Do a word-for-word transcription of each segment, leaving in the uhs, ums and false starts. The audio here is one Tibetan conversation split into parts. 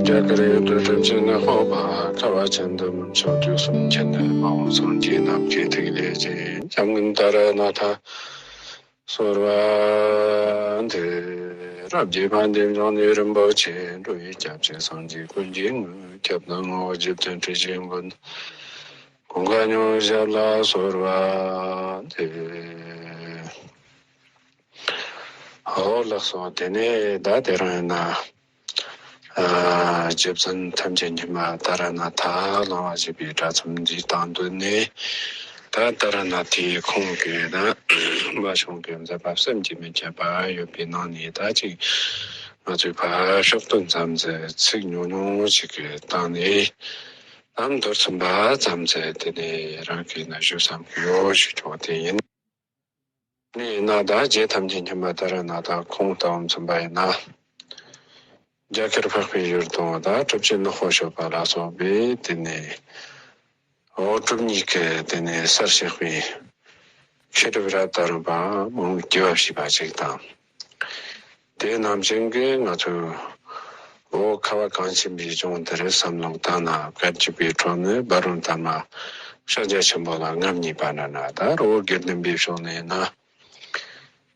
རྒྱ་གར་ཡུལ་དུ་གྲུབ་ཆེན་ལ་སོགས་པ། ཁ་བ་ཅན་དུ་མི་མཆོག་དུས་གསུམ་མཁྱེན། དཔའ་བོ་སངས་རྒྱས་རྣམས་ཀྱི་ཐུགས་ལས་སྐྱེས། སྐྱབས་མགོན་ཏཱ་ར་ནཱ་ཐ་གསོལ་བ་འདེབས། རབ་རྒྱས་དཔལ་ལྡན་འབྱུང་གནས་རིན་པོ་ཆེ། འགྲོ་བའི་སྐྱབས་གནས་སངས་རྒྱས་ཀུན་གྱི་དངོས། སྐྱབས་དང་ངོ་བོ་རྗེ་བཙུན་ཁྲི་ཆེན་མགོན། ཀུན་དགའ་སྙིང་ཞབས་ལ་གསོལ་བ་འདེབས། ཨོ་ལགས་སོ། དེ་ནས་ད་དེ་རིང་ཡིན་ན། ཨ། རྗེ་བཙུན་ཐམས་ཅད་མཁྱེན་པ་ཏཱ་ར་ནཱ་ཐ་གླེང་བ་ཞེས་པའི་སྒྲ་ཙམ་ཞིག་དང་བསྟུན་ནས། ད་ཏཱ་ར་ནཱ་ཐའི་ཁོང་གི་ན་བ་གཞུང་གི་མཛད་པ་བསམ་གྱིས་མི་ཁྱབ་པ་ཡོད་པའི་ནང་ནས། ད་ཅིག་ང་ཚོས་ཕར་ཕྱོགས་སྟོན་ཙམ་ཟིག་ཚིག་ཉུང་ཉུང་ཞིག་གི་སྟེང་ནས་ནམ་མདོར་ཙམ་པ་ཙམ་ཟིག་དེ་ནས་རང་གིས་ན་ཞུ་བསམ་གྱི་ཡོད་ཞུ་ཆོག་དེ་ཡིན། ནས་ན་ད་རྗེ་ཐམས་ཅད་མཁྱེན་པ་ཏཱ་ར་ནཱ་ཐ་ཁོང་ལྟ་བུ་མཚོན་པ་ཡིན་ན། རྒྱ་གར་འཕགས་པའི་ཡུལ་དུ་ད་གྲུབ་ཆེན་ནག་པོ་ཞོལ་པ་ལ་སོགས་པའི་དེ་ནས་འོ་གྲུབ་བརྙེས་ཀྱི་དེ་ནས་གསལ་བཤད་པའི་མཁས་གྲུབ་རབ་དང་རིམ་པ་མང་པོ་སྐྱེ་བ་བྱས་པ་ཅིག་དང་། དེ་ནང་བཞིན་གྱི་ང་ཚོས་འོ་ཁ་བ་གངས་ཅན་པའི་ལྗོངས་འདིར་བསམ་བློ་བཏང་ན། བཀའ་བརྒྱུད་པའི་ཁྲོད་ནས་བཱ་རུ་ཏ་མ་ཤཱཀྱ་ཆེན་པོ་ལ་མངའ་བརྙེས་པ་ན་ན། ད་རི་བོ་དགེ་ལྡན་པའི་ཕྱོགས་ནས་ན།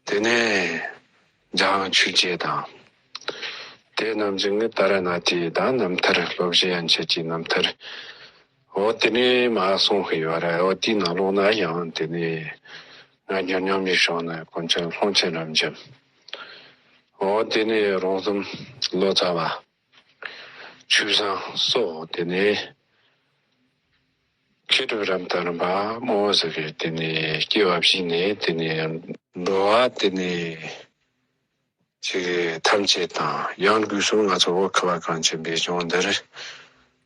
དེ་ནས་འཇམ་དབྱངས་ཆོས་རྗེ་དང་། དེ་ནང་བཞིན་གྱི་ཏཱ་ར་ནཱ་ཐའི་ད་རྣམ་ཐར། སློབ་བཤད་ཡན་ཆད་ཀྱི་རྣམ་ཐར། འོ་དེ་ནས་མར་གསུངས་ཡོད་རེད། འོ་དེའི་ནང་ལོགས་ན་ཡང་དེ་ནས་ང་འགྱུར་མྱོང་མའི་ཕྱོགས་ནས་དཀོན་མཆོག་ལྷུན་ཆེན་རབ་འབྱམས། འོ་དེ་ནས་རོང་ཟོམ་ལོ་ཙཱ་བ། ཆོས་བཟང་སོགས་དེ་ནས་མཁས་གྲུབ་རབ་དང་རིམ་པ་མང་བོ་ཟིག་གིས་དེ་ནས་སྐྱེ་བ་བཞེས་ནས། དེ་ནས་འགྲོ་བ་དེ་ནས་ཅིག་ཐམས་ཅད་དང་། ཡང་སྒོས་སུ་ང་ཚོ་བོད་ཁ་བ་གངས་ཅན་པའི་ལྗོངས་འདིར་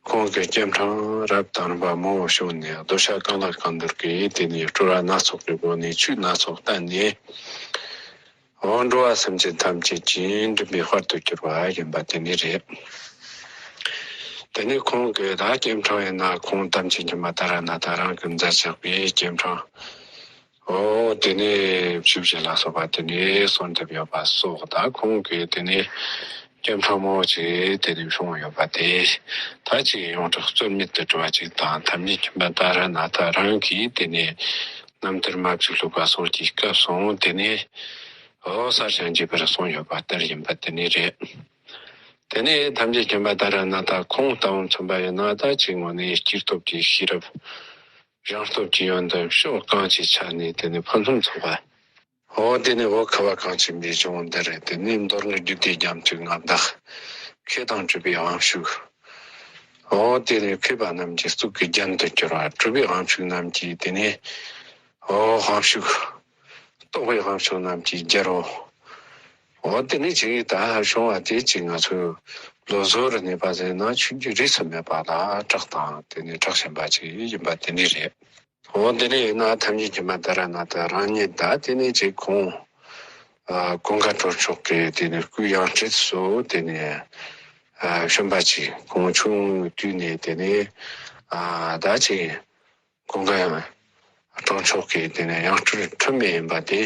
ཁོང་གི་སྐྱེ་འཕྲེང་རབ་དང་རིམ་པ་མང་བོ་བྱུང་ནས། གདུལ་བྱ་གང་ལ་གང་འདུལ་གྱི་དེ་ནས་སྤྲུལ་བ་སྣ་ཚོགས་ཀྱི་སྒོ་ནས་ཆོས་སྣ་ཚོགས་བསྟན་ནས། འོ་འགྲོ་བ་སེམས་ཅན་ཐམས་ཅད་ཀྱི་འདྲེན་པའི་དཔལ་དུ་གྱུར་པ་ཡིན་པ་དེ་ནི་རེད། དེ་ནས་ཁོང་གི་ད་སྐྱེ་འཕྲེང་ཡིན་ན། ཁོང་ཐམས་ཅད་མཁྱེན་པ་ཏཱ་ར་ནཱ་ཐ་རང་གི་མཛད་བཞག་པའི་སྐྱེ་འཕྲེང་། འོ་དེ་ནས་བཅུ་བཞི་ལ་སོགས་པ་དེ་ནས་གསུངས་ཐུབ་ཡོད་པ་སོགས། ད་ཁོང་གི་དེ་ནས་སྐྱེ་འཕྲེང་མང་པོ་ཅིག་དེ་ནས་བྱུང་ཡོད་པ་དེ། ད་ཅིག་ཡོངས་གྲགས་རྩོད་མེད་དུ་གྲུབ་པ་ཅིག་དང་། ཐམས་ཅད་མཁྱེན་པ་ཏཱ་ར་ནཱ་ཐ་རང་གིས་དེ་ནས་རྣམ་ཐར་མ་བཅོས་བླུགས་པ་སོགས་ཀྱི་སྐབས་སུ་དེ་ནས། འོ་གསལ་ཞིང་རྒྱས་པར་གསུངས་ཡོད་པ་ལྟར་ཡིན་པ་དེ་ནི་རེད། དེ་ནས་ཐམས་ཅད་མཁྱེན་པ་ཏཱ་ར་ནཱ་ཐ་ཁོང་ལྟ་བུ་མཚོན་པ་ཡིན་ན། ད་ཅིག་དངོས་གནས་སྐྱེས་སྟོབས་ཀྱི་ཤེས་རབ། སྦྱངས་སྟོབས་ཀྱི་ཡོན་ཏན་ཕྱོགས་གང་ཅིའི་ཆ་ནས་དེ་ནས་ཕུན་སུམ་ཚོགས་པ། འོ་དེ་ནས་བོད་ཁ་བ་གངས་ཅན་པའི་ལྗོངས་འདིར་དེ་ནས་མདོ་སྔགས་རྒྱུད་སྡེ་རྒྱ་མཚོའི་མངའ་བདག། མཁས་དང་གྲུབ་པའི་དབང་ཕྱུག། འོ་དེ་ནས་མཁས་པ་རྣམས་ཀྱི་གཙུག་གི་རྒྱན་དུ་གྱུར་པ། གྲུབ་པའི་དབང་ཕྱུག་རྣམས་ཀྱི་དེ་ནས་འོ་དབང་ཕྱུག། རྟོགས་པའི་དབང་ཕྱུག་རྣམས་ཀྱི་རྒྱལ་པོ། འོ་དེ་ནས་ཅིག་ད་བྱུང་བ་དེ་ཅིག་ང་ཚོས་བློ་བཟོ་རུ་གནས་པ་ཟེར་ན་ཆོས་བརྒྱུད་རིས་སུ་མེད་པ་ལ་གྲགས་དང་། དེ་ནས་གྲགས་ཆེན་པ་ཅིག་ཡིན་པ་དེ་ནི་རེད། འོ་དེ་ནས་ཡིན་ན་ཐམས་ཅད་མཁྱེན་པ་ཏཱ་ར་ནཱ་ཐ་རང་ཉིད་ད་དེ་ནས་ཅིག་ཁོང་ཨ་ཀུན་དགའ་གྲོལ་མཆོག་གི་དེ་ནས་སྐུའི་ཡང་སྲིད་སུ་དེ་ནས་ཨ་བྱོན་པ་ཅིག་ཁོང་ཆུང་དུས་ནས་དེ་ནས་ཨ་ད་ཅིག་ཀུན་དགའ་གྲོལ་མཆོག་གི་དེ་ནས་ཡང་སྤྲུལ་འཁྲུལ་མེད་ཡིན་པ་དེ་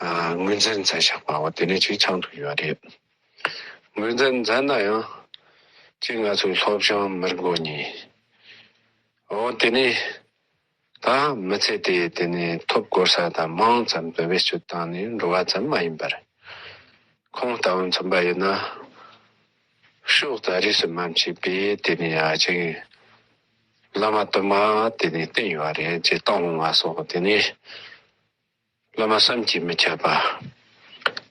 ཨ་ངོས་འཛིན་མཛད་བཞག་པའོ། དེ་ནས་ཅིག་ཆགས་འདུག་ཡོད་རེད། ངོས་འཛིན་མཛད་ན་ཡང་ཅིག་ང་ཚོའི་སློབ་སྦྱོང་མི་དགོས་ནི། འོ་དེ་ནས་ད་མི་ཚེ་དེ་དེ་ནས་ཐོབ་དགོས་ས་དང་མང་ཙམ་དུ་བེད་སྤྱོད་བཏང་ནས་འགྲོ་བ་ཙམ་མ་ཡིན་པར། ཁོང་ལྟ་བུ་མཚོན་པ་ཡིན་ན། ཕྱོགས་དང་རིས་སུ་མ་མཆིས་པའི་དེ་ནས་ཡ་ཅིག་བླ་མ་དུ་མ་དེ་ནས་བསྟེན་ཡོད་རེད། ཅེས་སྟག་ལུང་བ་སོགས་དེ་ནས་བླ་མ་བསམ་གྱིས་མི་ཁྱབ་པ།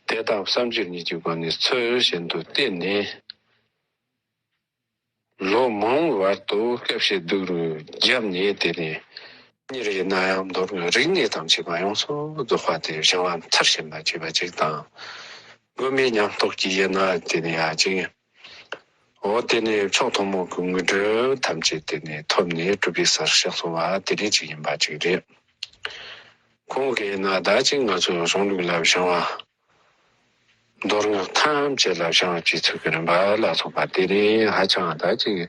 དད་དང་བསམ་སྦྱོར་གཉིས་ཀྱི་སྒོ་ནས་ཚུལ་བཞིན་དུ་བསྟེན་ནས། ལོ་མང་བར་དུ་དཀའ་སྤྱད་སྡུག་རུས་བརྒྱབ་ནས། དེ་ནས་ཉིན་རེ་ཡིན་ན་ཡང་མདོ་སྔགས་རིག་གནས་དང་བཅས་པ་ཡོངས་སུ་རྫོགས་པ་དེ་སྦྱང་བ་མཐར་ཕྱིན་པ་བྱས་པ་ཅིག་དང་། དགོན་པའི་ཉམས་རྟོགས་ཀྱི་ཡིན་ན་དེ་ནས་ཡ་ཅིག་འོ་དེ་ནས་མཆོག་ཐུན་མོང་གི་དངོས་གྲུབ་ཐམས་ཅད་དེ་ནས་ཐོབ་ནས་གྲུབ་པའི་སར་གཤེགས་སོང་བ་དེ་རིགས་ཅིག་ཡིན་པ་ཅིག་རེད། ཁོང་གིས་ཡིན་ན་ད་ཅིག་ང་ཚོའི་གཞུང་ལུགས་ལ་སྦྱང་བ། མདོ་སྔགས་ཐམས་ཅད་ལ་སྦྱང་བ་བྱེད་ཚུལ་གྱི་རིམ་པ་ལ་སོགས་པ་དེ་རིང་ཧ་ཅང་ད་ཅིག་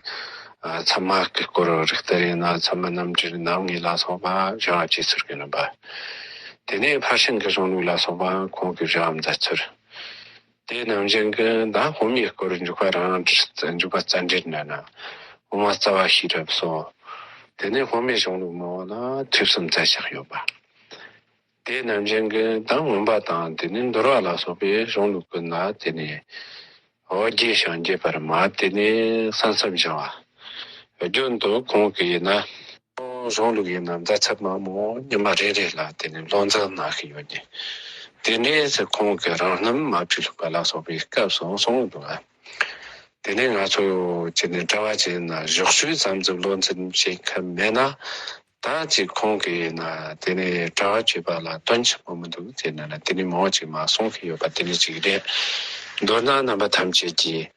ཨ་ཚད་མ་གི་སྐོར་རིགས་ལྟར་ཡིན་ན་ཚད་མ་རྣམ་འགྲེལ་རྣམ་ངེས་ལ་སོགས་པ་སྦྱང་བ་བྱེད་ཚུལ་གྱི་རིམ་པ། དེ་ནས་ཕར་ཕྱིན་གྱི་གཞུང་ལུགས་ལ་སོགས་པ་ཁོང་གིས་སྦྱང་བ་མཛད་ཚུལ། དེ་ནང་བཞིན་གྱི་ད་དབུ་མའི་སྐོར་འཇུག་པ་རང་འགྲེལ་འཇུག་པ་རྩ་འགྲེལ་འདྲ་ན། དབུ་མ་རྩ་བ་ཤེས་རབ་སོགས། དེ་ནས་དབུ་མའི་གཞུང་ལུགས་མང་བོ་ལ་ཐོས་བསམ་མཛད་བཞག་ཡོད་པ། དེ་ནང་བཞིན་གྱི་ད་མངོན་པ་དང་དེ་ནས་འདུལ་བ་ལ་སོགས་པའི་གཞུང་ལུགས་ཀུན་ལ་དེ་ནས་འོ་རྒྱས་ཤིང་རྒྱས་པར་སྨྲ། དེ་ནས་གསན་བསམ་བྱ་བ། རྒྱུན་དུ་ཁོང་གིས་ཡིན་ན། གཞུང་ལུགས་ཡིན་ན་མཛད་ཚབ་མང་པོ་ཉི་མ་རེ་རེ་ལ་དེ་ནས་བློ་འཛིན་གནང་གི་ཡོད་ནི། དེ་ནས་ཁོང་གིས་རང་རྣམ་མ་བྲིས་ལུགས་པ་ལ་སོགས་པའི་སྐབས་སུ་གསུངས་འདུག་ལ། དེ་ནས་ང་ཚོ་ཅི་ནས་གྲྭ་བ་ཅིག་ཡིན་ན་ཞོགས་ཞོགས་ཙམ་ཙམ་བློ་འཛིན་བྱེད་མཁན་མེད་ན། ད་ཅིག་ཁོང་གིས་ཡིན་ན་དེ་ནས་གྲྭ་བ་བྱེད་པ་ལ་དོན་ཆེན་པོ་མི་འདུག་ཟེར་ན་ན། དེ་ནས་མང་བོ་ཅིག་མ་གསུང་གི་ཡོད་པ་དེ་ནས་ཅིག་རེད། མདོར་ན་རྣམ་པ་ཐམས་ཅད་ཀྱིས་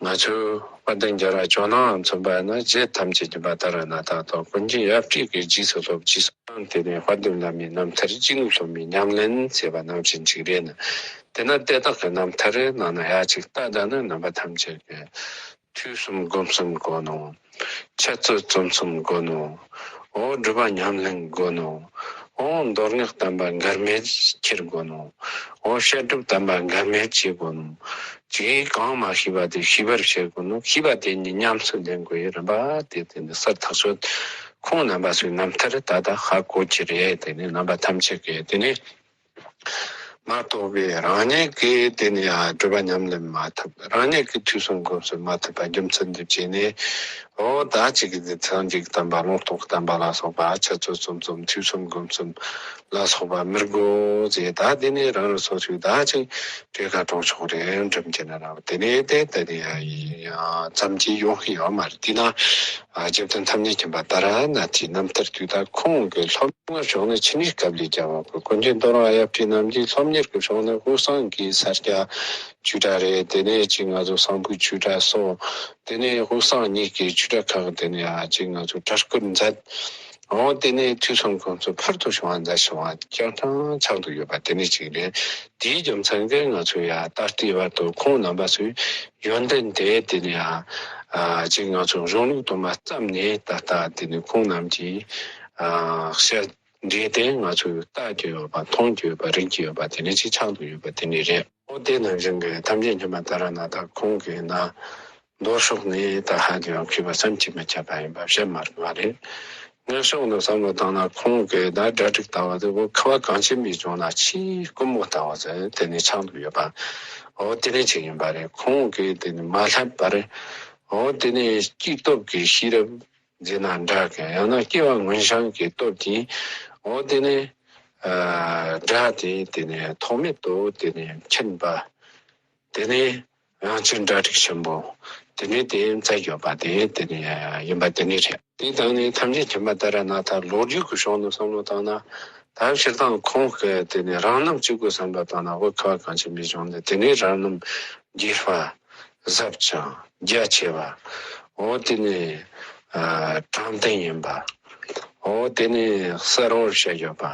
ང་ཚོའི་དཔལ་ལྡན་རྒྱལ་བ་ཇོ་ནང་ང་མཚོན་པ་ན། རྒྱུད་ཐམས་ཅད་མཁྱེན་པ་ཏཱ་ར་ནཱ་ཐ་དང་། ཀུན་མཁྱེན་ཡབ་སྲས་ཀྱིས་རྗེས་སུ་སློབ་ཅེས་གསུངས། དེ་ནས་དཔལ་ལྡན་བླ་མའི་རྣམ་ཐར་གཅིག་ནས་སློབ་མའི་ཉམས་ལེན་ཟེར་བ་ནང་བཞིན་ཅིག་རེད་ན། དེ་ན་དེ་དག་གི་རྣམ་ཐར་ནང་ན་ཡ་ཅིག་ལྟ་ད་ན་རྣམ་པ་ཐམས་ཅད་ཀྱིས། ཐོས་བསམ་སྒོམ་གསུམ་དགོས་ནོ། འཆད་རྩོད་རྩོམ་གསུམ་དགོས་ནོ། འོ་སྒྲུབ་པ་ཉམས་ལེན་དགོས་ནོ། འོ་མདོ་སྔགས་དམ་པ་འགལ་མེད་ཁྱེར་དགོས་ནོ། འོ་བཤད་སྒྲུབ་དམ་པ་འགལ་མེད་བྱེད་དགོས་ནོ། ཅིག་གང་མ་ཤེས་པ་དེ་ཤེས་པར་བྱེད་དགོས་ནོ། ཤེས་པ་དེ་ཉིད་ཉམས་སུ་ལེན་དགོས་ཡི་རིམ་པ་དེ་དེ་ནི་གསལ་ཐག་ཆོད། ཁོང་རྣམ་པ་ཚོའི་རྣམ་ཐར་ད་ལྟ་ཧ་གོ་གི་རེད། དེ་ནི་རྣམ་པ་ཐམས་ཅད་ཀྱིས་དེ་ནི། མ་གཏོགས་པའི་རང་ཉིད་ཀྱིས་དེ་ནས་ཡང་སྒྲུབ་པ་ཉམས་ལེན་མ་ཐུབ། རང་ཉིད་ཀྱིས་ཐོས་བསམ་སྒོམ་གསུམ་མ་ཐུབ་པ་རྒྱུ་མཚན་དུ་བྱས་ནས། འོ་ད་ཅིག་གིས་སངས་རྒྱས་ཀྱི་བསྟན་པ་ལུང་རྟོགས་ཀྱི་བསྟན་པ་ལ་སོགས་པ་འཆད་རྩོད་རྩོམ་གསུམ་ཐོས་བསམ་སྒོམ་གསུམ་ལ་སོགས་པ་མི་དགོས་ཟེར། ད་དེ་ནས་རང་རང་སོ་སོའི་ད་ཅིག་གྲོས་ཁ་གྲོང་ཆོག་རེ་འགྲིམ་གྱི་ན་ར། དེ་ནས་དེ་ལྟ་དེ་ཡང་ཙམ་གྱིས་ཡོང་གི་ཡོད་མ་རེད། དེས་ན་རྗེ་བཙུན་ཐམས་ཅད་མཁྱེན་པ་ཏཱ་ར་ནཱ་ཐའི་རྣམ་ཐར་དུས་ད་ཁོང་གི་སློབ། སྔར་ཕྱོགས་ནས་ཕྱི་ནས་སྐབས་ལས་ཀྱང་བ་ཀུན་མཁྱེན་རྡོ་རིང་ཡབ་སྲས་རྣམས་ཀྱི་སློབ་གཉེར་གྱི་ཕྱོགས་ནས་དབུས་གཙང་གི་ས་སྐྱ་ཆོས་གྲྭ་རེད། དེ་ནས་ཅིག་ང་ཚོ་བསམ་ཕུག་ཆོས་གྲྭ་སོགས། དེ་ནས་དབུས་གཙང་གཉིས་ཀྱི་ཆོས་གྲྭ་ཁག་དེ་ནས་ཡང་ཅིག་ང་ཚོ་གྲྭ་སྐོར་མཛད། འོ་དེ་ནས་ཐོས་བསམ་སྒོམ་གསུམ་ཕུལ་དུ་བྱུང་བ་མཛད་བྱུང་བ་ཀྱང་ཐང་ཆགས་འདུག་ཡོད་པ་དེ་ནས་ཅིག་རེད། དེའི་རྒྱུ་མཚན་གྱིས་ང་ཚོ་ཡང་ད་ལྟའི་བར་དུ་ཁོང་རྣམ་པ་ཚོའི་ཡོན་ཏན་དེ་དེ་ནས་ཡང་ཅིག་ང་ཚོ་གཞུང་ལུགས་དུ་མ་བརྩམས་ནས་ད་ལྟ་དེ་ནས་ཁོང་རྣམས་ཀྱིས་བཤད། འདྲེས་ཏེ་ང་ཚོས་ལྟ་རྒྱུ་ཡོད་པ་མཐོང་རྒྱུ་ཡོད་པ་རིག་རྒྱུ་ཡོད་པ་དེ་འདྲ་ཅིག་ཆགས་འདུག་ཡོད་པ་དེ་འདྲ་རེད། འོ་དེ་ནང་བཞིན་གྱི་ཐམས་ཅད་མཁྱེན་པ་ཏཱ་ར་ནཱ་ཐ་ཁོང་གིས་ན་མདོ་ཕྱོགས་ནས་ད་ཧ་ཅང་མཁས་པ་བསམ་གྱིས་མི་ཁྱབ་པ་ཡིན་པ་བཤད་མ་རེད་པ་རེད། ངན་ཕྱོགས་ནས་བསམ་བློ་བཏང་ན་ཁོང་གིས་ད་གྲ་སྒྲིག་ལྟ་བ་དེ་འོ་ཁ་བ་གངས་ཅན་པའི་ལྗོངས་ན་ཆེས་དཀོན་མོ་ལྟ་བ་ཟེར་དེ་ནས་ཆགས་འདུག་ཡོད་པ། འོ་དེ་འདྲ་ཅིག་ཡིན་པ་རེད། ཁོང་གིས་དེ་ནས་མ་བསླབ་པར་འོ་དེ་ནས་སྐྱེས་སྟོབས་ཀྱི་ཤེས་རབ་འཛིན་ན་འདྲ་གི། ཡང་ན་སྐྱེ་བ་སྔོན་བྱུང་གི་སྟོབས་ཀྱིས་འོ་དེ་ནས་ཨ་དགྲ་དེ་དེ་ནས་ཐོགས་མེད་དུ་དེ་ནས་མཁྱེན་པ། དེ་ནས་དབྱངས་ཅན་གྲ་སྒྲིག་ཆེན་པོ་དེ་ནས་དེ་མཛད་ཡོད་པ་དེ་དེ་ནས་ཡིན་པ་དེ་ནས་རེད། དེ་དང་ནི་ཐམས་ཅད་མཁྱེན་པ་ཏཱ་ར་ནཱ་ཐ་ལོ་རྒྱུས་ཀྱི་ཕྱོགས་ནས་བསམ་བློ་བཏང་ན། ད་སྤྱིར་བཏང་ཁོང་གི་དེ་ནས་རང་རྣམ་གཅིག་པུ་བསམ་པ་བཏང་ན་འོ་ཁ་བ་གངས་ཅན་པའི་ལྗོངས་འདི་དེ་ནས་རང་རྣམ་རྒྱས་པ། ཟབ་ཅིང་རྒྱ་ཆེ་བ། འོ་དེ་ནི་ཨ་དྲང་བདེན་ཡིན་པ། འོ་དེ་ནི་གསལ་བོར་བཤད་ཡོད་པ།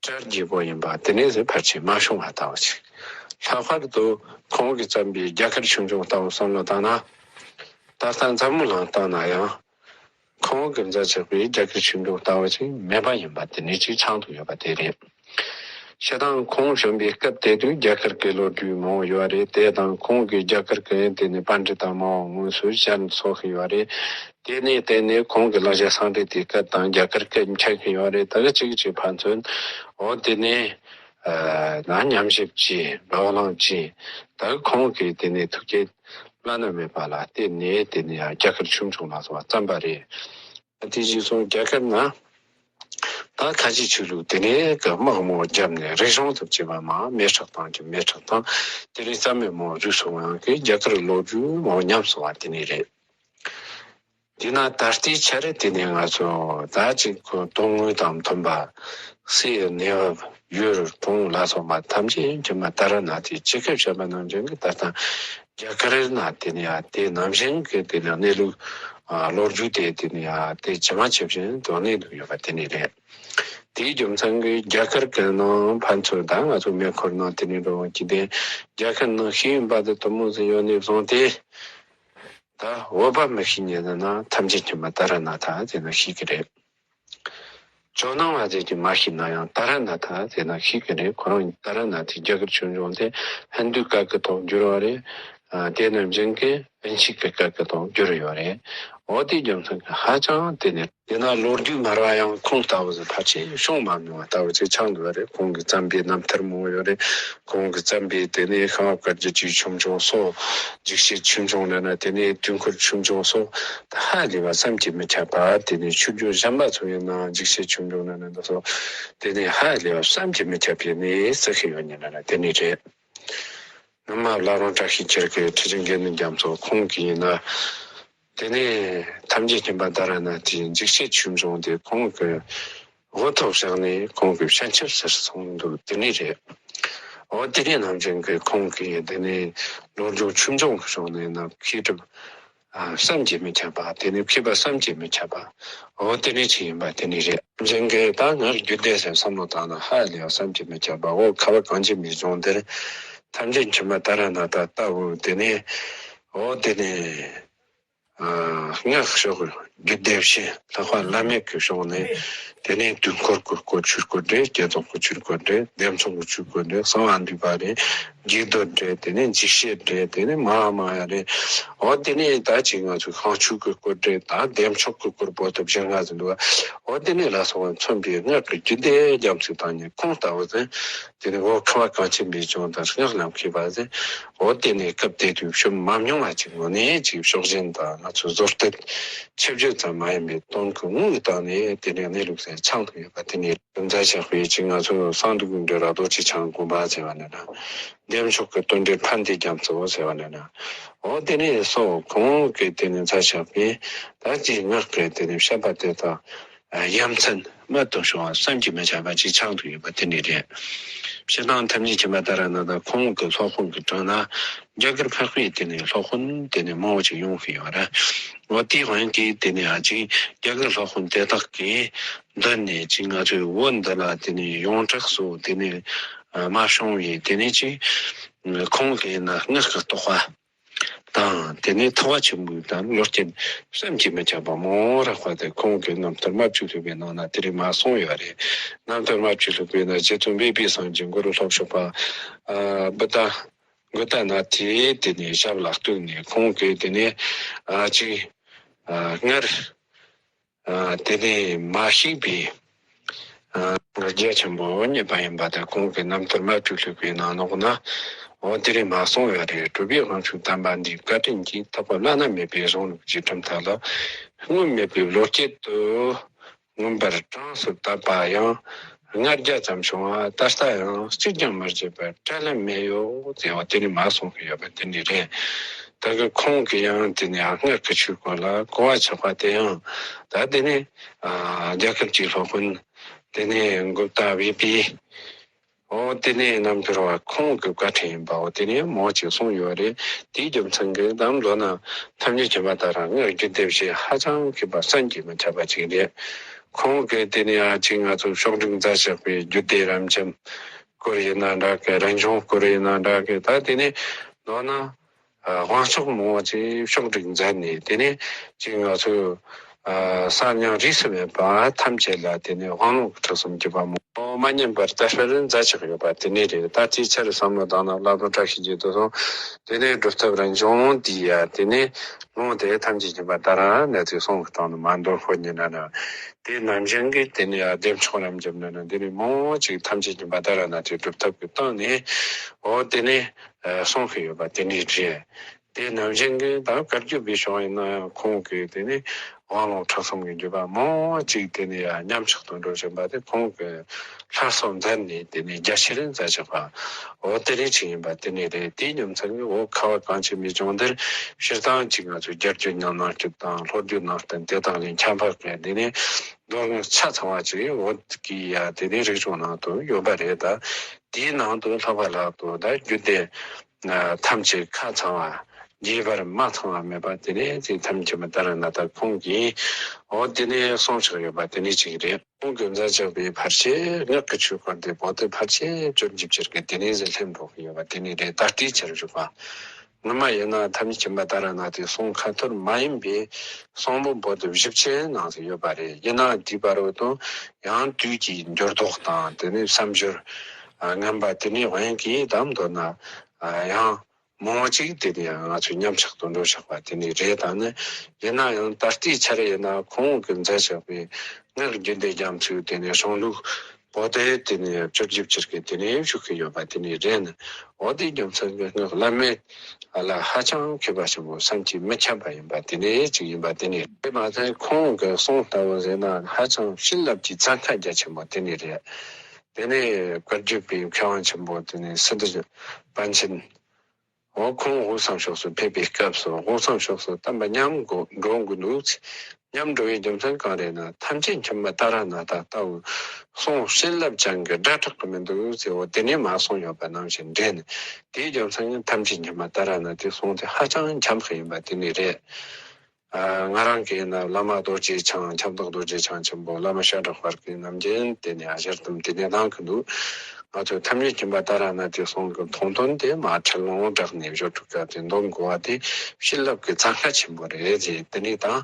གྲ་རྒྱས་པོ་ཡིན་པ་དེ་ནི་ཟེར་ཕལ་ཆེར་མ་བྱུང་བ་ལྟ་བུ་ཅིག་ལྷག་པར་དུ་ཁོང་གིས་བརྩམས་པའི་རྒྱ་གར་ཆོས་འབྱུང་ལྟ་བུ་བསམ་བློ་བཏང་ན། ད་ལྟ་འཛམ་བུ་གླིང་སྟེང་ན་ཡང་། ཁོང་གིས་མཛད་ཆོག་པའི་རྒྱ་གར་ཆོས་འབྱུང་ལྟ་བུ་ཅིག་མེད་པ་ཡིན་པ་དེ་ནི་ཅིག་ཆགས་འདུག་ཡོད་པ་དེ་རེད། སྤྱིར་བཏང་ཁོང་བྱོན་པའི་སྐབས་དེ་དུས་རྒྱ་གར་གྱི་ལོ་རྒྱུས་མང་བོ་ཡོད་རེད། དེ་དང་ཁོང་གིས་རྒྱ་གར་གྱི་དེ་ནི་པཎྜི་ཏ་མང་བོ་དངོས་སུ་ཞལ་འཚོགས་ཡོད་རེད། དེ་ནས་བརྟེན་ནས་ཁོང་གི་ལེགས་སྦྱར་སཾ་སྐྲྀ་ཏའི་སྐད་དང་རྒྱ་གར་སྐད་མཁྱེན་གྱི་ཡོད་རེད། ད་གི་གཅིག་གཅིག་ཕན་ཚུན་འོ་དེ་ནས་ཨ་ན་ཉམས་ཞིབ་བྱས་བག་ལེན་བྱས། ད་གི་ཁོང་གིས་དེ་ནས་ཐུགས་བསྐྱེད་བླ་ན་མེད་པ་ལ་བརྟེན་ནས་དེ་ནས་ཡང་རྒྱ་གར་ཆོས་འབྱུང་ལ་སོགས་པ་བརྩམས་པ་རེད། དེ་རྗེས་སུ་རྒྱ་གར་ན་ད་ཁ་ཆེ་ཆོས་ལུགས་དེ་ནས་གི་དམག་མང་བརྒྱབ་ནས་རིག་གཞུང་དུ་བྱས་པ་མ་མེ་སྲེག་བཏང་གི་མེ་སྲེག་བཏང་། དེ་ནས་རྩ་མེད་མང་རིགས་སུ་ཡང་གི་རྒྱ་གར་ལོ་རྒྱུས་མང་ཉམས་སོང་བ་དེ་ནས་རེད། དེས་ན་ད་ལྟའི་ཆར་དེ་ནས་ང་ཚོ་ད་ཅིག་གི་དོན་དངོས་དང་མཐུན་པ་སའི་གནས་བབ་ཡུལ་གྲོང་ལ་སོགས་པ་ཐམས་ཅད་མཁྱེན་པ་ཏཱ་ར་ནཱ་ཐའི་ཇི་སྐད་བཤད་པ་ནང་བཞིན་གྱི་ད་ལྟ་རྒྱ་གར་ན་དེ་ནས་ཡང་དེ་ནང་བཞིན་གྱི་དེ་ནས་གནས་ལུགས་ཨ་ལོ་རྒྱུས་དེ་དེ་ནས་ཡང་དེ་ཇི་མ་ཇི་བཞིན་དུ་གནས་འདུག་ཡོད་པ་དེ་ནས་རེད། དེའི་རྒྱུ་མཚན་གྱིས་རྒྱ་གར་གྱི་ནང་ཕན་ཚུན་ད་ང་ཚོ་མེ་འཁོར་ནང་དེ་ནས་འགྲོ་འོང་གི་དེ་རྒྱ་གར་ནང་ཤེས་ཡོན་པ་དེ་དུ་མོ་ཟིག་ཡོད་ནས་བཟུང་སྟེ། ད་བོད་པ་མི་ཤེས་ཉན་ན་ཐམས་ཅད་མཁྱེན་པ་ཏཱ་ར་ནཱ་ཐ་དེ་ནས་ཤེས་ཀྱི་རེད། ཇོ་ནང་བ་ཟེར་གྱི་མ་ཤེས་ན་ཡང་ཏཱ་ར་ནཱ་ཐ་ཟེར་ན་ཤེས་ཀྱི་རེད། ཁོ་རང་ཏཱ་ར་ནཱ་ཐའི་རྒྱ་གར་ཆོས་འབྱུང་དེ་ཧིན་དུའི་སྐད་ཀྱི་ཐོག་བསྒྱུར་བ་རེད། ཨ། དེ་ནས་མཇིང་གི་ཨིན་ཇིའི་གི་སྐད་ཀྱི་ཐོག་བསྒྱུར་ཡོད་རེད། འོ་དེ་རྒྱུ་མཚན་གྱིས་ཧ་ཅང་དེ་ནས་དེ་ན་ལོ་རྒྱུས་སྨྲ་བ་ཡང་ཁོང་ལྟ་བུ་ཟིག་ཕལ་ཆེར་བྱུང་མ་མྱོང་བ་ལྟ་བུ་ཅིག་ཆགས་འདུག་པ་རེད། ཁོང་གིས་བརྩམས་པའི་རྣམ་ཐར་མང་པོ་ཡོད་རེད། ཁོང་གིས་བརྩམས་པའི་དེ་ནས་ཤམ་བྷ་བཀའ་བརྒྱུད་ཀྱི་ཆོས་འབྱུང་སོགས། འཇིགས་བྱེད་ཆོས་འབྱུང་ལབ་ན་དེ་ནས་དུས་འཁོར་ཆོས་འབྱུང་སོགས་ཧ་ལས་པ་བསམ་གྱིས་མི་ཁྱབ་པ། དེ་ནས་ཆོས་བརྒྱུད་གཞན་པ་ཚོ་ཡིན་ན་འཇིགས་བྱེད་ཆོས་འབྱུང་ལབ་ན་འདི་ཚོ་དེ་ནས་ཧ་ལས་པ་བསམ་གྱིས་མི་ཁྱབ་པའི་གནས་ཟིག་ཡོད་ནི་ལབ་ན་དེ་ནས་རེད། སྔོན་མ་བླ་བྲང་བཀྲ་ཤིས་འཁྱིལ་གྱི་ཁྲི་ཆེན་དགེ་འདུན་རྒྱ་མཚོ་ཁོང་གིས་ཡིན་ན། དེ་ནས་ཐམས་ཅད་མཁྱེན་པ་ཏཱ་ར་ནཱ་ཐའི་འཇིགས་བྱེད་ཆོས་འབྱུང་དེ་ཁོང་གི་འོ་ཐོག་བཞག་ནས་ཁོང་གི་བྱིན་ཆབ་ཟེར་སོང་འདུག་དེ་ནས་རེད། འོ་དེ་ནས་ནམ་རྒྱུན་གྱི་ཁོང་གིས་དེ་ནས་ལོ་རྒྱུས་ཆོས་འབྱུང་གི་ཕྱོགས་ནས་ན་མཁས་གྲུབ། ཨ། བསམ་གྱིས་མི་ཁྱབ་པ། དེ་ནས་མཁས་པ་བསམ་གྱིས་མི་ཁྱབ་པ། འོ་དེ་ནས་ཅིག་ཡིན་པ་དེ་ནས་རེད། ནམ་རྒྱུན་གྱི་ད་སྔར་རྒྱུད་སྡེ་ཟེར་བསམ་བློ་བཏང་ན་ཧ་ལས་པ་བསམ་གྱིས་མི་ཁྱབ་པ། འོ་ཁ་བ་གངས་ཅན་པའི་ལྗོངས་འདིར་ཐམས་ཅད་མཁྱེན་པ་ཏཱ་ར་ནཱ་ཐ་ལྟ་བུ་དེ་ནས། འོ་དེ་ནས། ཨ། སྔགས་ཕྱོགས་རྒྱུད་སྡེ་བཞི་ལྷག་པ་བླ་མེད་ཀྱི་ཕྱོགས་ནས། དེ་ནས་དུས་འཁོར་གྱི་སྐོར་ཆོས་སྐོར་རེད། བསྐྱེད་རྫོགས་ཀྱི་ཆོས་སྐོར་རེད། བདེ་མཆོག་གི་ཆོས་སྐོར་རེད། གསང་བ་འདུས་པ་རེད། རྒྱས་བསྡུས་རེད། དེ་ནས་འཇིགས་བྱེད་རེད། དེ་ནས་མ་ཧཱ་མ་ཡ་རེད། འོ་དེ་ནས་ད་ཅིག་ང་ཚོའི་ཤངས་ཆོས་ཀྱི་སྐོར་རེད། ད་བདེ་མཆོག་གི་སྐོར་པོ་ཏི་བཞི་ལྔ་ཟིག་འདུག་འོ་དེ་ནས་ལ་སོགས་པ་མཚོན་པའི་སྔགས་ཀྱི་རྒྱུད་སྡེ་རྒྱ་མཚོའི་སྟེང་ནས་ཁོང་ལྟ་བུ་ཟིག་དེ་ནས་འོ་ཁ་བ་གངས་ཅན་པའི་ལྗོངས་དང་སྔགས་ལམ་མཁས་པ་ཟེར། འོ་དེ་ནས་སྐབས་དེ་དུས་བྱུང་མ་མྱོང་བ་ཅིག་ངོ་ནས་ཅིག་ཕྱོགས་ཞེན་དང་ང་ཚོའི་བཟོ་ལྟ་ཆེ་བརྗོད་ཙམ་མ་ཡིན་པའི་དོན་གྱི་དངོས་ཀྱི་སྟེང་ནས་དེ་ནས་གནས་ལུགས་ཟེར་ཆགས་འདུག་ཡོད་པ། དེ་ནས་ཀུན་རྫ་ཆགས་པའི་ཅིག་ང་ཚོ་གསང་འདུས་ཀུན་འདུས་ར་རྡོ་རྗེ་འཆང་དགོངས་པ་ཟེར་བ་ནས་ན། བདེ་མཆོག་གི་དོན་འགྲེལ་ཕན་བདེ་རྒྱ་མཚོ་ཟེར་བ་ནས་ན། འོ་དེ་ནས་སོ་ཁོང་གིས་དེ་ནས་རྫ་ཆགས་པའི་ད་ཅིག་སྔགས་ཀྱི་དེ་ནས་བཤད་པ་དེ་དག་ཡ་མཚན་རྨད་དུ་བྱུང་བ་བསམ་གྱིས་མི་ཁྱབ་པ་ཅིག་ཆགས་འདུག་ཡོད་པ་དེ་ནས་རེད། སྤྱིར་བཏང་ཐམས་ཅད་མཁྱེན་པ་ཏཱ་ར་ནཱ་ཐ་ཁོང་གི་སློབ་དཔོན་གྱི་གྲས་ན་རྒྱ་གར་འཕགས་པའི་དེ་ནས་སློབ་དཔོན་དེ་ནས་མང་པོ་ཅིག་ཡོང་གི་ཡོད་རེད། འོ་དེའི་དབང་གིས་དེ་ནས་ཨ་ཅིག་རྒྱ་གར་སློབ་དཔོན་དེ་དག་གིས་མདུན་ནས་ཅིག་ང་ཚོའི་བོད་འདི་ལ་དེ་ནས་ཡོངས་གྲགས་སུ་དེ་ནས་མ་བྱུང་བའི་དེ་ནས་ཅིག་ཁོང་གིས་ན་སྔགས་ཀྱི་རྟོགས་པ། དང་། དེ་ནས་ཐེག་པ་ཆེན་པོའི་དང་བློ་སྐྱེད་བསམ་གྱིས་མི་ཁྱབ་པ་མང་རག་པ་དེ་ཁོང་གི་རྣམ་ཐར་རྨ་བྱ་ལྷུན་པོའི་ནང་ན་དེ་རིང་མ་གསུངས་ཡོད་རེད། རྣམ་ཐར་རྨ་བྱ་ལྷུན་པོའི་ནང་རྗེ་བཙུན་མི་ཕམ་སངས་རྒྱས་གུ་རུ་ལྷོ་ཕྱོགས་པ། ཨ། བུདྡྷ་གུ་ཏ་ན་ཐའི་དེ་ནས་ཞབས་ལ་གཏུགས་ནས་ཁོང་གིས་དེ་ནས་ཨ་ཅིག་ཨ་སྔར། ཨ་དེ་ནས་མ་ཤེས་པའི་ཨ་རྒྱ་ཆེན་པོ་རྙེད་པ་ཡིན་པ་དང་། ཁོང་གི་རྣམ་ཐར་རྨ་བྱ་ལྷུན་པོའི་ནང་ལོགས་ན། འོ་དེ་རིང་མ་གསུངས་ཡོད་རེད། གྲུབ་པའི་དབང་ཕྱུག་དམ་པ་འདིའི་བཀའ་དྲིན་གྱིས། ཐེག་པ་བླ་ན་མེད་པའི་གཞུང་ལུགས་ཀྱི་གྲུབ་མཐའ་ལ། སྔོན་མེད་པའི་བློ་སྐྱེད་དུ་མངོན་པར་གྲངས་སུ་བཏབ་པ་ཡང་ལྔ་བརྒྱ་ཙམ་བྱུང་བ། ད་ལྟ་ཡང་གཅིག་ཀྱང་མི་བརྗེད་པར་བཀྲ་ལམ་མེ་ཡོད་ཟེར་བ་དེ་རིང་མ་གསུངས་ཡོད་པ་དེ་འདྲ་རེད། ད་གི་ཁོང་གིས་ཡང་དེ་ནས་ཨ་སྔགས་ཀྱི་ཆོས་སྐོར་ལ་གོ་བ་ཆགས་པ་དེ་ཡང་ད་དེ་ནས་ཨ་རྒྱ་གར་གྱི་སློབ་དཔོན་དེ་ནས་གུཔྟ་བི་པི། འོ་དེ་ནས་རྣམ་གྲོལ་བ་ཁོང་གི་བཀའ་དྲིན་ཡིན་པའོ། དེ་ནས་མང་ཅིག་གསུངས་ཡོད་རེད། དེའི་རྒྱུ་མཚན་གྱིས་ད་མདོར་ན་ཐམས་ཅད་མཁྱེན་པ་ཏཱ་ར་སྔགས་རྒྱུད་སྡེ་བཞི་ཧ་ཅང་མཁས་པ་བསམ་གྱིས་མི་ཁྱབ་པ་ཅིག་རེད། ཁོང་གིས་དེ་ནས་ཨ་ཅིག་ང་ཚོ་ཕྱོགས་བསྒྲིགས་མཛད་བཞག་པའི་རྒྱུད་སྡེ་རབ་འབྱམས་སྐོར་ཡིན་ན་འདྲ་གི། རིམ་བྱོན་སྐོར་ཡིན་ན་འདྲ་གི། ད་དེ་ནས་མདོར་ན། ཨ་དབང་ཕྱུག་མང་པོ་ཅིག་ཕྱོགས་བསྒྲིགས་མཛད་ནས། དེ་ནས་ཅིག་ང་ཚོས་ཨ་གསར་རྙིང་རིས་སུ་མེད་པ་ཐམས་ཅད་ལ་དེ་ནས་དབང་ལུང་གི་ཁྲིད་གསུམ་བརྒྱུད་པ་མང་པོ་མ་ཉམས་པར་དར་སྤེལ་མཛད་ཆགས་ཡོད་པ་དེ་ནས་རེད། ད་དེའི་ཕྱིར་བསམ་བློ་བཏང་ན་བླ་བྲང་བཀྲ་ཤིས་ཀྱི་དུས་སང་དེ་ནས་སྒྲུབ་ཐབས་རིམ་བྱོན་འདི་ཡ་དེ་ནས་ལུང་དེ་ཐམས་ཅད་མཁྱེན་པ་ཏཱ་ར་ནཱ་ཐའི་གསུང་གི་སྟེང་དུ་མ་འདོན་ཁོ་ཉིད་ན་ན། དེ་ནམ་རྒྱུན་གྱི་དེ་ནས་བདེ་མཆོག་རབ་འབྱམས་ན་ན་དེ་ནས་མང་པོ་ཅིག་ཐམས་ཅད་མཁྱེན་པ་ཏཱ་ར་ནཱ་ཐའི་སྒྲུབ་ཐབས་ཀྱི་སྟེང་ནས་འོ་དེ་ནས་གསུང་གི་ཡོད་པ་དེ་འདྲ་རེད། དེ་ནམ་རྒྱུན་གྱི་ད་བཀའ་བརྒྱུད་པའི་ཕྱོགས་ཡིན་ན་ཡང་ཁོང་གིས་དེ་ནས་དབང་ལུང་ཁྲིད་གསུམ་གྱི་བརྒྱུད་པ་མང་པོ་ཅིག་དེ་ནས་ཡང་མཉམ་གཞག་ཏུ་འགྲོ་བཞིན་པ་དེ་ཁོང་གིས་སླར་གསོ་མཛད་ནས་དེ་ནས་རྒྱ་ཆེར་མཛད་ཆོག་པ་འོ་དེ་རིགས་ཅིག་ཡིན་པ་དེ་ནས་རེད། དེའི་རྒྱུ་མཚན་གྱིས་འོ་ཁ་བ་གངས་ཅན་པའི་ལྗོངས་འདིར་སྤྱིར་བཏང་ཅིག་ང་ཚོའི་རྒྱ་བརྒྱུད་ནང་བསྟན་དང་ལྷོ་བརྒྱུད་ནང་བསྟན་དེ་དག་ལས་ཁྱད་འཕགས་པའི་དེ་ནས་མདོ་སྔགས་ཆ་ཚང་བ་ཅིག་བོད་ཀྱི་ཡ་དེ་ནས་རིག་གཞུང་ནང་དུ་ཡོད་པ་རེད། ད་དེའི་ནང་དུ་ལྷག་པ་ལྷག་ཏུ་ད་རྒྱུད་སྡེ་ཐམས་ཅད་ཁ་ཚང་བ། རྒྱས་པར་མ་ཚང་བ་མེད་པ་དེ་ནས་ཅིག་ཐམས་ཅད་མཁྱེན་པ་ཏཱ་ར་ནཱ་ཐ་ཁོང་གིས་འོ་དེ་ནས་གསུངས་ཆོག་ཡོད་པ་དེ་ནས་ཅིག་རེད། ཁོང་གིས་མཛད་ཆོག་པའི་ཕལ་ཆེར་སྔགས་ཀྱི་ཆོས་སྐོར་དེ་བོད་དུ་ཕལ་ཆེར་བཅོ་བརྒྱད་ཅིག་གི་དེ་ནས་ཟིན་སླེབས་འགྲོ་གི་ཡོད་པ་དེ་ནས་རེད། ད་ལྟའི་ཆར་བཞུགས་པ། སྔོན་མ་ཡིན་ན་ཐམས་ཅད་མཁྱེན་པ་ཏཱ་ར་ནཱ་ཐའི་གསུང་ཁ་ཐོར་མ་ཡིན་པའི་གསུང་འབུམ་པོ་ཏི་བཞི་བཅུ་ནང་དུ་ཡོད་པ་རེད། ཡིན་ནའང་དེའི་བར་དུ་ཡང་དུས་ཀྱི་འགྱུར་ལྡོག་དང་དེ་ནས་བསམ་སྦྱོར་ངན་པ་དེ་ནས་དབང་གིས་དམ་མདོར་ན་ཡང་མང་ཅིག་དེ་ནས་ང་ཚོས་ཉམས་ཆག་ཏུ་འགྲོ་ཆག་པ་དེ་ནས་རེད། ད་ནི་ཡིན་ན་ཡང་ད་ལྟའི་ཆར་ཡིན་ན་ཁོང་གིས་མཛད་བཞག་པའི་སྔགས་རྒྱུད་སྡེ་རྒྱ་མཚོའི་དེ་ནས་གཞུང་ལུགས་པོ་ཏི་དེ་ནས་བཅུ་བཞི་བཅུ་དགུ་དེ་ནས་བཞུགས་ཀྱི་ཡོད་པ་དེ་ནས་རེད། ནི་འོ་དེ་རྒྱུ་མཚན་གྱིས་སྔགས་བླ་མེད་ལ་ཧ་ཅང་མཁས་པ་ཆེན་པོ་བསམ་གྱིས་མི་ཁྱབ་པ་ཡིན་པ་དེ་ནས་གཅིག་ཡིན་པ་དེ་ནས་རེད། མ་ཚད་ཁོང་གི་གསུང་ལྟ་བུ་ཟེར་ན་ཧ་ཅང་བྱིན་རླབས་ཀྱི་གཙང་ཁ་རྒྱ་ཆེན་པོ་དེ་ནས་རེད། དེ་ནས་བཀའ་བརྒྱུད་པའི་མཁས་དབང་ཆེན་པོ་དེ་ནས་སི་ཏུ་པཎ་ཆེན། འོ་ཁོང་དབུས་གཙང་ཕྱོགས་སུ་ཕེབས་པའི་སྐབས་སུ་དབུས་གཙང་ཕྱོགས་སུ་བསྟན་པ་ཉམས་དགོས་འགྲོ་དགོས་འདུག། ཉམས་འགྲོ་བའི་རྒྱུ་མཚན་གང་རེད་ན་ཐམས་ཅད་མཁྱེན་པ་ཏཱ་ར་ནཱ་ཐ་ལྟ་བུ་གསུང་བྱིན་རླབས་ཅན་གྱི་སྒྲ་གྲགས་ཀྱི་མི་འདུག་ཟེར། འོ་དེ་ནས་མར་གསུངས་ཡོད་པ་ནང་བཞིན་འདྲེན། དེའི་རྒྱུ་མཚན་ནི་ཐམས་ཅད་མཁྱེན་པ་ཏཱ་ར་ནཱ་ཐའི་གསུང་དེ་ཧ་ཅང་འཁྱམས་ཤིང་ཡིན་པ་དེ་ནས་རེད། ང་རང་གིས་ན་བླ་མ་རྡོ་རྗེ་འཆང་ཁྱབ་བདག་རྡོ་རྗེ་འཆང་ཆེན་པོ་བླ་མ་ཤ་ཁྲག་དཔལ་གྱི་རྣམ་རྒྱལ་དེ་ནས་ཨ་ཞར་དུམ་དེ་ནས་གནང་གི་འདུག། ང་ཚོས་ཐམས་ཅད་མཁྱེན་པ་ཏཱ་ར་ནཱ་ཐའི་གསུང་གི་མཐོང་དོན་དེ་མ་ཁྲིད་ལུང་བསྒྲགས་ནས་བཞུགས་ཐུབ་སྐབས་དེ་འདོན་དགོས་པ་དེ་བྱིན་རླབས་ཀྱི་གཙང་ཁ་ཆེན་པོ་རེད་ཟེར། དེ་ནས་དང་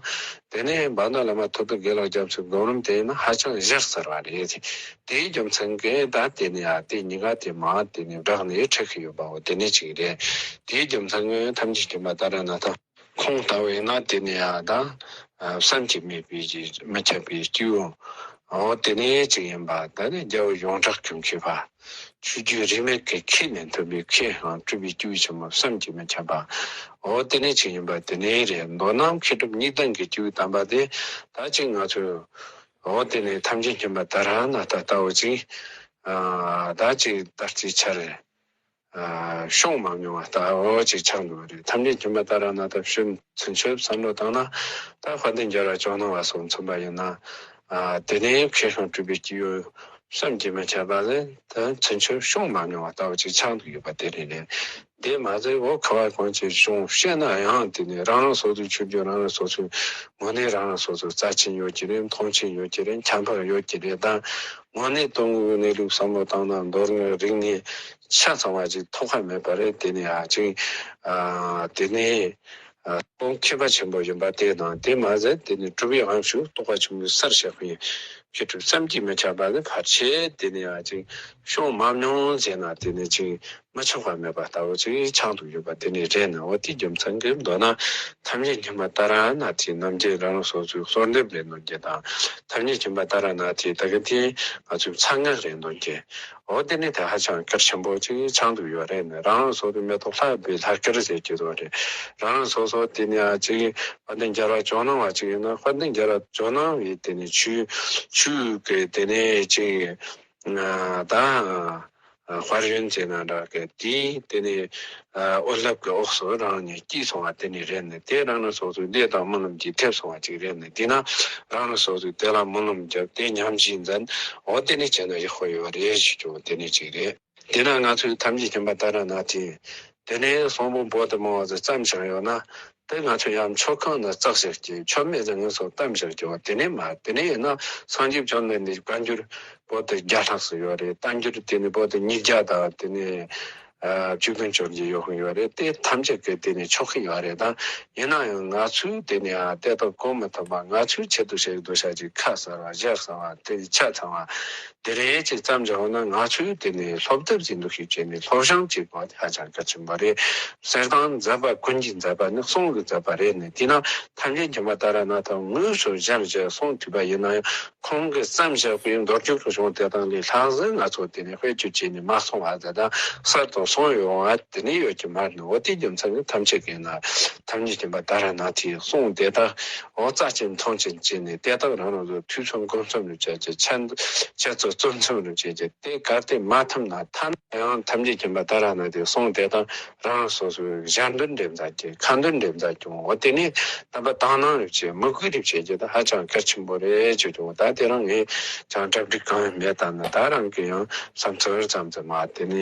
དེ་ནས་བར་ན་བླ་མ་ཐུབ་བསྟན་དགེ་ལེགས་རྒྱ་མཚོའི་སྒོམ་རིམ་དེ་ཡིན་ན་ཧ་ཅང་གཞིར་གསལ་བ་རེད་ཟེར། དེའི་རྒྱུ་མཚན་གྱིས་ད་དེ་ནས་ཨ་དེ་གཉིས་ཀ་དེ་མ་དེ་ནས་བསྒྲགས་ནས་ཁྲིད་ཀྱི་ཡོད་པའོ་དེ་ནས་ཅིག་རེད། དེའི་རྒྱུ་མཚན་གྱིས་ཐམས་ཅད་མཁྱེན་པ་ཏཱ་ར་ནཱ་ཐ། ཁོང་ལྟ་བུ་ཡིན་ན་དེ་ནས་ཡང་ད་བསམ་གྱིས་མི་ཁྱབ་པའི་མི་ཁྱབ་པའི་སྐྱེས་བུ་འོ་དེ་ནས་ཅིག་ཡིན་པ། ད་ནི་རྒྱལ་བ་ཡོངས་གྲགས་ཀྱི་མཁས་པ། ཆོས་བརྒྱུད་རིས་མེད་ཀྱི་ཁྱད་ནས་ཐོན་པའི་མཁས་དབང་སྤྲུལ་པའི་སྐྱེས་བུ་ཆེན་པོ་བསམ་གྱིས་མི་ཁྱབ་པ། འོ་དེ་ནས་ཅིག་ཡིན་པ་དེ་ནས་རེད། མདོར་ན་མཁས་གྲུབ་གཉིས་ལྡན་གྱི་སྐྱེས་བུ་དམ་པ་དེ་ད་ཅིག་ང་ཚོས་འོ་དེ་ནས་ཐམས་ཅད་མཁྱེན་པ་ཏཱ་ར་ནཱ་ཐ་ལྟ་བུ་ཅིག་ད་ཅིག་ད་ལྟའི་ཆར་བྱུང་མ་མྱོང་བ་ལྟ་བུ་ཅིག་ཆགས་འདུག་པ་རེད། ཐམས་ཅད་མཁྱེན་པ་ཏཱ་ར་ནཱ་ཐ་ཕྱིན་ཚུན་ཆད་བསམ་བློ་བཏང་ན་ད་དཔལ་ལྡན་རྒྱལ་བ་ཇོ་ནང་བ་སོགས་མཚོན་པ་ཡིན་ན་དེ་ནས་མཁས་དབང་སྤྲུལ་པའི་སྐྱེས་བུ་བསམ་གྱིས་མི་ཁྱབ་པ་ལས་ད་ཚུན་ཆད་བྱུང་མ་མྱོང་བ་ལྟ་བུ་ཅིག་ཆགས་འདུག་ཡོད་པ་དེ་རེད། ལས་དེ་མ་ཟད་འོ་ཁ་བ་གང་ཅིག་བྱུང་བཤད་ན་ཡང་དེ་ནས་རང་རང་སོ་སོའི་ཆོས་བརྒྱུད་རང་རང་སོ་སོའི་དངོས་གནས་རང་རང་སོ་སོའི་རྩ་ཆེན་ཡོད་ཀྱི་རེད། མཐོང་ཆེན་ཡོད་ཀྱི་རེད། ཁྱད་འཕགས་ཡོད་ཀྱི་རེད། ད་དངོས་གནས་དོན་དངོས་གནས་ལུགས་བསམ་བློ་བཏང་ན་མདོ་སྔགས་རིག་གནས་ཆ་ཚང་བ་ཅིག་ཐོགས་པ་མེད་པ་རེད། དེ་ནས་ཡང་ཅིག་ཨ་དེ་ནས་ཨ་སྟོང་མཁས་པ་ཆེན་པོ་ཡིན་པ་དེ་དང་དེ་མ་ཟད་དེ་ནས་གྲུབ་པའི་དབང་ཕྱུག་རྟོགས་པ་ཆེན་པོའི་སར་བཞག་པའི་མཁས་གྲུབ་བསམ་གྱིས་མི་ཁྱབ་པ་ནི་ཕལ་ཆེར་དེ་ནས་ཡང་ཅིག་བྱུང་མ་མྱོང་ཟེར་ན་དེ་ནས་ཅིག་མི་ཆོག་པ་མེད་པ་ལྟ་བུ་ཅིག་ཆགས་འདུག་ཡོད་པ་དེ་ནས་རེད། ན་འོ་དེའི་རྒྱུ་མཚན་གྱིས་མདོར་ན་ཐམས་ཅད་མཁྱེན་པ་ཏཱ་ར་ནཱ་ཐའི་རྣམ་རྒྱལ་རང་རང་སོ་སོའི་གསོལ་འདེབས་རེད་འདོན་གྱི་དང་། ཐམས་ཅད་མཁྱེན་པ་ཏཱ་ར་ནཱ་ཐའི་ད་ག་དེ་ང་ཚོའི་མཚན་སྔགས་རེད་འདོན་གྱི། འོ་དེ་ནི་ད་ཧ་ཅང་གལ་ཆེན་པོ་ཅིག་ཆགས་འདུག་ཡོད་རེད། ན་རང་རང་སོ་སོའི་མེ་ཏོག་ལྷ་བའི་ལྷ་སྐལ་ཟེར་གྱི་འདུག་རེད། རང་རང་སོ་སོ་དེ་ནས་ཨ་ཅིག་དཔལ་ལྡན་རྒྱལ་བ་ཇོ་ནང་བ་ཅིག་ཡིན་ན་དཔལ་ལྡན་རྒྱལ་བ་ཇོ་ནང་བའི་དེ་ནས་ཆོས་ཆོས་ཀྱི་དེ་ནས་ཅིག་ད་དཔལ་ཡོན་ཟེར་ན་འདྲ་གི་དེ་དེ་ནས་ཨ་འོད་རླབས་ཀྱི་འོག་སུ་རང་ཉིད་སྐྱེས་སོང་བ་དེ་ནས་རེད། ནས་དེ་རང་རང་སོ་སོའི་ལས་དང་སྨོན་ལམ་གྱིས་ཐེབས་སོང་བ་ཅིག་རེད། ནས་དེ་ན་རང་རང་སོ་སོའི་དེ་ལ་སྨོན་ལམ་བརྒྱབ་དེ་ཉམས་བཞེས་མཛད། འོ་དེ་ནས་བྱས་ན་ཡག་པོ་ཡོད་རེད་ཞུ་རྒྱུ་དེ་ནས་ཅིག་རེད། དེ་ན་ང་ཚོའི་ཐམས་ཅད་མཁྱེན་པ་ཏཱ་ར་ནཱ་ཐའི་དེ་ནས་གསུང་འབུམ་པོ་ཏི་མང་བ་ཟིག་བརྩམས་བཞག་ཡོད་ན། དེ་ང་ཚོ་ཡང་མཆོད་ཁང་ན་བརྩེགས་བཞག་གི། མཆོད་མེ་ཟེར་ངན་སོང་གཏམས་བཞག་གི། འོ་དེ་ནས་མ་དེ་ནས་ཡིན་ན་སངས་རྒྱས་བཅོམ་ལྡན་འདས་བཀའ་འགྱུར་པོ་ཏི་བརྒྱ་ལྷག་ཙམ་ཡོད་རེད། བསྟན་འགྱུར་དེ་ནས་པོ་ཏི་ཉིས་བརྒྱ་དང་དེ་ནས་ཨ་བཅུ་བདུན་བཅོ་བརྒྱད་ཡོད་ཁུངས་ཡོད་རེད། དེ་ཐམས་ཅད་ཀྱི་དེ་ནས་ཆོག་གི་ཡོད་རེད། ད་ཡིན་ན་ཡང་ང་ཚོས་དེ་ནས་ཨ་དེ་དག་གོ་མི་ཐུབ་པ། ང་ཚོའི་ཆེད་དུ་བྱས་འདུག་ཤ་ཅིག་ཁ་གསལ་བ་ཞལ་གསལ་བ་དེ་ཆ་ཚང་བ། དེ་རེད་ཅེས་བརྩམས་བཞག་ན་ང་ཚོས་དེ་ནས་སློབ་དེབ་ཟིན་འདུག་ཤེས་བྱས་ནས་སློབ་སྦྱོང་བྱེད་དགོས་ཧ་ཅང་གལ་ཆེན་པོ་རེད། གསེར་དང་མཛད་པ་ཀུན་གྱི་མཛད་པ་ནི་གསུང་གི་མཛད་པ་རེད། ནས་དེས་ན་ཐམས་ཅད་མཁྱེན་པ་ཏཱ་ར་ནཱ་ཐ་དངོས་སུ་གཞན་ཞེས་གསུང་ཐུབ་པ་ཡིན་ན་ཡང་ཁོང་གིས་བརྩམས་བཞག་པའི་མདོ་རྒྱུད་ཀྱི་གཞུང་དེ་དག་ལས་ལྷག་ཟིན་ང་ཚོ་དེ་ནས་དཔེ་བརྗོད་བྱས་ནས་མ་གསུང་བ་ཟེར་ད་གསར་དུ་གསུང་ཡོང་བ་དེ་ནས་ཡོད་ཀྱི་མ་རེད། འོ་དེའི་རྒྱུ་མཚན་ནི་ཐམས་ཅད་ཀྱིས་ན་ཐམས་ཅད་མཁྱེན་པ་ཏཱ་ར་ནཱ་ཐའི་གསུང་དེ་དག་འོ་རྩ་ཆེན་མཐོང་ཆེན་བྱས་ནས་དེ་དག་རང་རང་ཚོ་ཐོས་བསམ་སྒོམ་གསུམ་རུ་བྱས་ཀྱི་འཆད་འཆད་རྩོད་རྩོམ་གསུམ་རུ་བྱས་ཀྱི་དེ་གལ་ཏེ་མ་ཐུབ་ན་ཐ་ན་ཡང་ཐམས་ཅད་མཁྱེན་པ་ཏཱ་ར་ནཱ་ཐའི་གསུང་དེ་དག་རང་རང་སོ་སོའི་གཞན་དོན་འགྲེམས་ཚར་གྱི་ཁ་འདོན་འགྲེམས་ཚར་གྱི་འོ་དེ་ནས་དམ་པ་དག་སྣང་རུ་བྱས་མོས་གུས་རུ་བྱས་ཀྱི་ད་ཧ་ཅང་གལ་ཆེན་པོ་རེད་ཅེས་ཀྱང་ད་དེ་རང་ངས་ཀྱང་གྲ་སྒྲིག་གང་ཡང་མེད། ད་ནི་ད་རང་གི་ཡང་བསམ་ཚུལ་ཙམ་ཙམ་མ་དེ་ནས་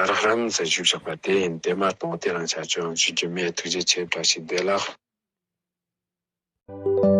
རགས་རིམ་ཟེར་ཞུས་བཞག་པ་དེ་ཡིན། དེ་མ་གཏོགས་དེ་རང་ཆ་ཅུང་ཞུ་རྒྱུ་མེད། ཐུགས་རྗེ་ཆེ། བཀྲ་ཤིས་བདེ་ལེགས།